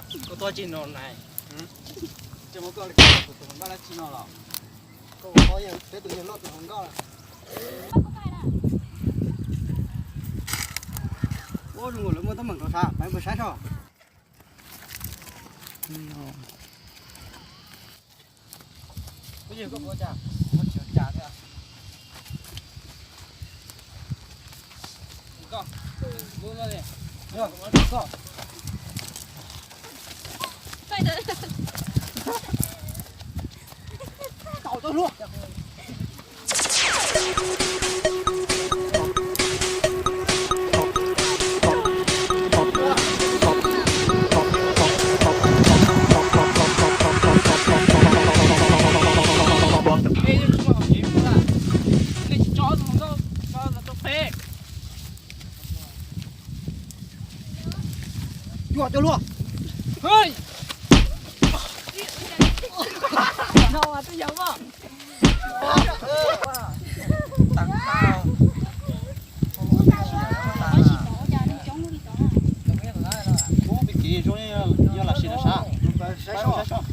Ces koj tuaj tsis no na, ces muab koj li koj tus hluas nkauj dab tsi no los? Koj ua peb tus yawg loj tus hluas nkauj. Ua zoo lawv muaj teeb meem rau sav, peb mus saib soj. Koj yawg koj ua cas, ua tsis ua cas thiab. Cua cua luaj. Hei. No mas twb yog mas. Ub, pib kiv zoo yog lam sim no sav. Saib soj.